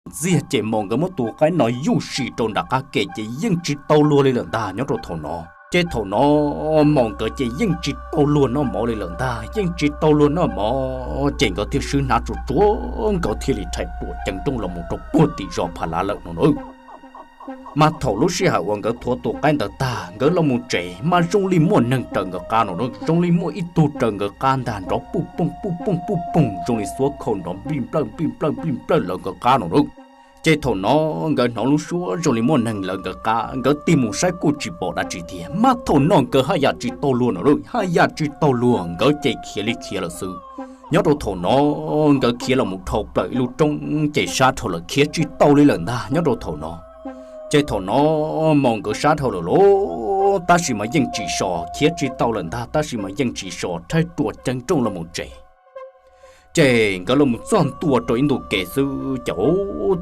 ntxiag ces Maum nkawd muab tus qaib no yuj sim rau nram qab ke ces yeej tsis tau luag li lawm ntag nyob rau thaum no. Ces thaum no Maum nkawd ces yeej tsis tau luag noj mov li lawm ntag, yeej tsis tau luag noj mov ces nkawd thiaj swb hnav tsuag tsuag, nkawd thiaj li rhais ruam ceev nrooj los mus rau puag tim zos Pha Lav lawm no na. Mas thaum lub sij hawm uas nkawd thuav tus qaib ntawd tag, nkawd los mus tsev mas zoo li muaj neeg raws nkawd qab no na, zoo li muaj ib tug raws nkawd qab ntag, nrov puj pooj puj pooj puj pooj zoo li xuab khau nrov nplij nplawj nplij nplawj nplij nplawj lawv nkawd qab no na. Ces thaum no nkawd hnov lub suab zoo li muaj neeg lawv nkawd qab, nkawd tig mus saib kuj tsis pom dab tsi thiab. Mas thaum no nkawd haj yam tsis tau luag no na, haj yam tsis tau luag, nkawd ces khiav li khiav lawm xwb. Nyob rau thaum no nkawd khiav los mus dhau plaws ib lub roob ces sab dhau lawm, khiav tsis tau li lawm ntag nyob rau thaum no. Ces thaum no Maum nkawd sab dhau lawm lauj, tab sis mas yeej tsis so, khiav tsis tau lawm ntag tab sis mas yeej tsis so, rhais ruam ceev nrooj los mus tsev. Ces nkawd los mus txog ntua rau ib ntu kev xwb ces ub,